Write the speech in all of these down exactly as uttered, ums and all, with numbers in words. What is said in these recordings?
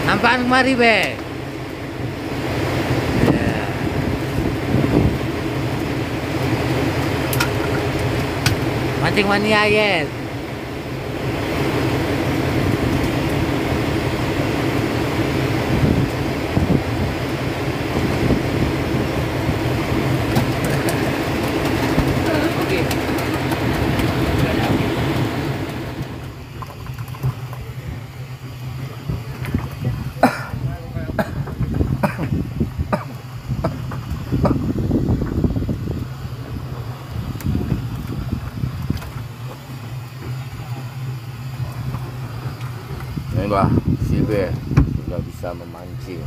Nampak mari be. Mancing mania, yes. Ini bah, sibeh sudah bisa memancing.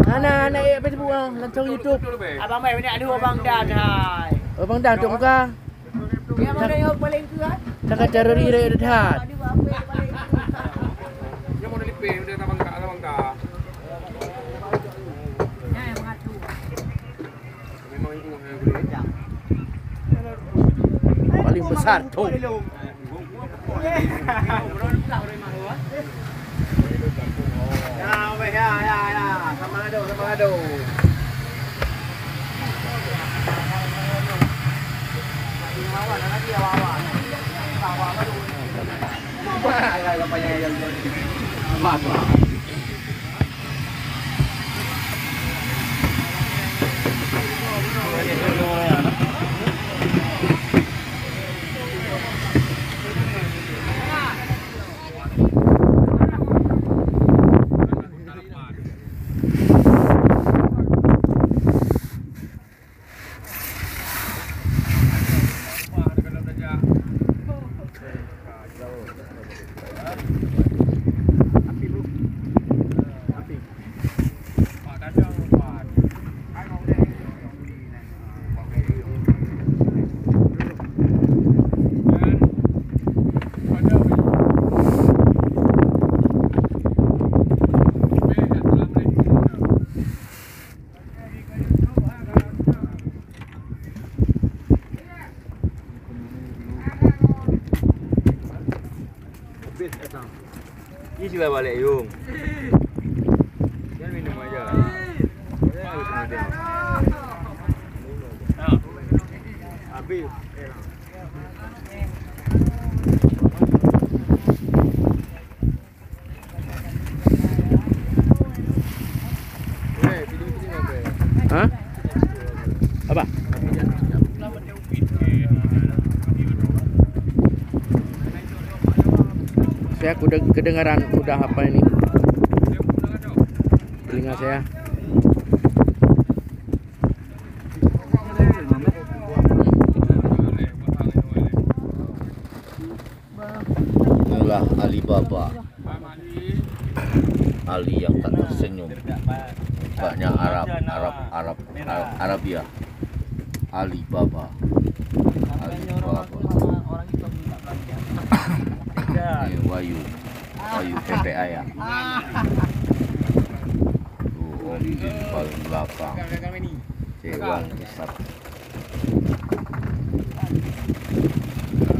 Ana, ana, eh, Facebook, ah, langsung YouTube. Abang Mai, ni ada Abang Dan, hai. Abang Dan, tok muka. Nyang mana yang paling kuat? Takkan cara riri dah that. Aduh, apa yang paling kuat? Nyang mana lipeh, udah tabang ka, tabang ka. Nah, yang mengatu. Memang itu yang boleh. Paling besar tu. Ya, weh, ya, ya, ya. Sama ado, sama ado. Habis datang. Ni sila balik, Yung. Jangan minum aja. Habis. Ha? Apa? Saya kude-, kedengaran udah apa ini? Telinga saya. Inilah Alibaba. Ali yang tak tersenyum. Mukanya Arab, Arab, Arab, Arab, Arabia. Alibaba. Alibaba. Ni Wahyu. Wahyu pepek ayam. Tu Om Jin paling belakang. Cik Wan Isap.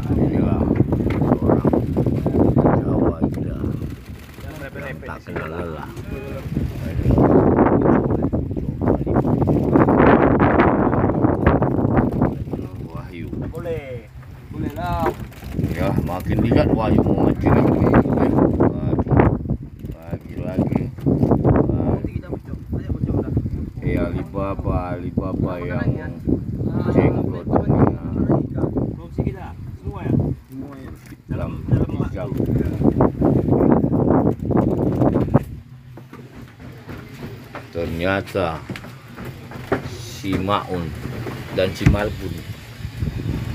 Inilah orang Jawa gila. Yang tak kenal lelah. Wahyu. Ya, makin dekat wahyu memancing lagi. Lagi, lagi. Eh, Alibaba, Alibaba yang jenggotnya. Dalam, dalam jam. Ternyata si Maun dan si Malbun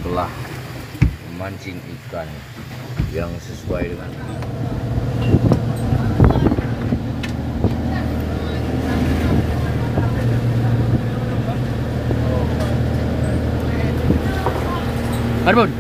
telah memancing ikan yang sesuai dengan Malbun.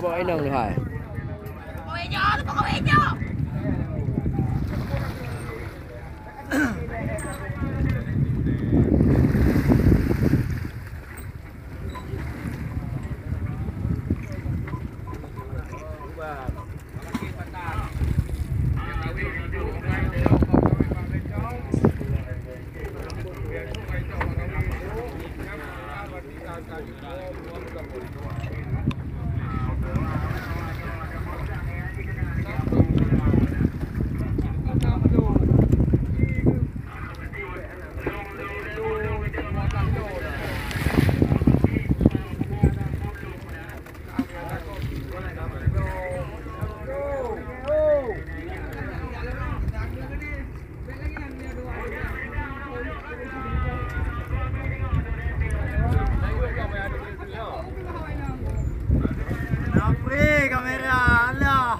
Inong hai. Kenapa kamera? Alah.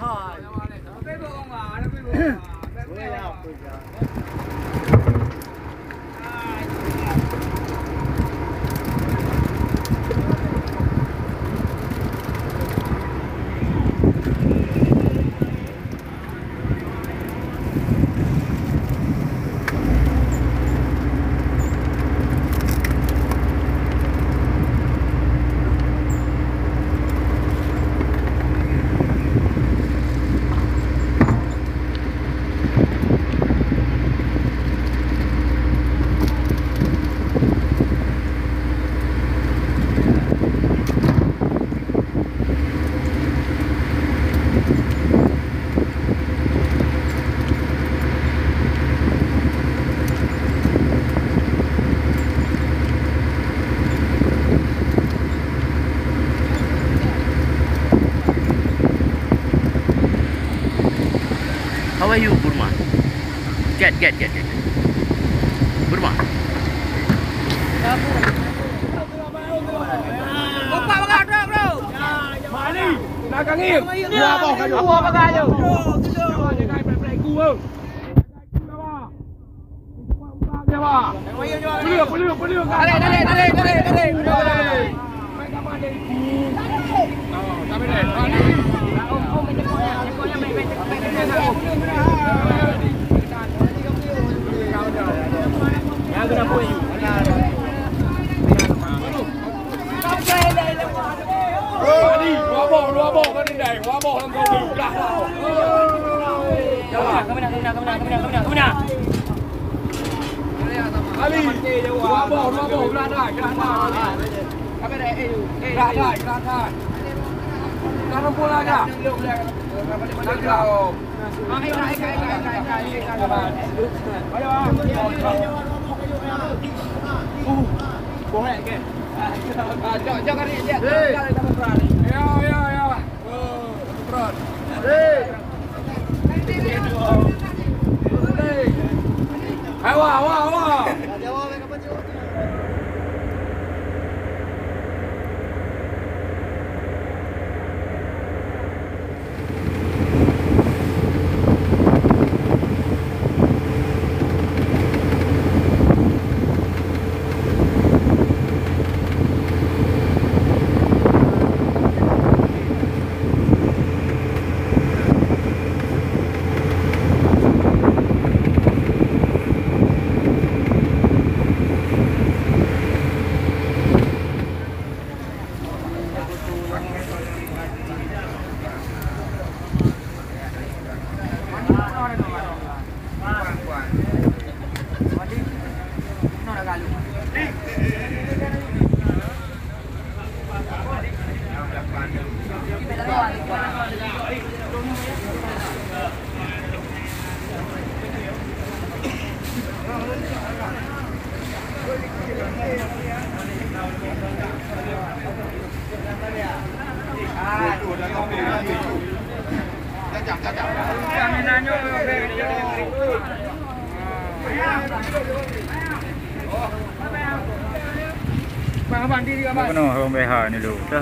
How are you, Burma? Get, get, get, get. Burma. Mali, nak kangin. Dua boh kayu. Dua boh kayu. Tarik, tarik, tarik, tarik, tarik. Tadi, dua boh, dua boh ka dindai, dua boh lam kau. Dah, dah. Jalan. Ali, dua boh, dua boh, gerak dai, gerak dai. Gerak dai, gerak dai. Dah rempung lah, gerak. Dah gerak. Hawa, hawa, hawa. Keunoe ureueng B H ni lu. Dah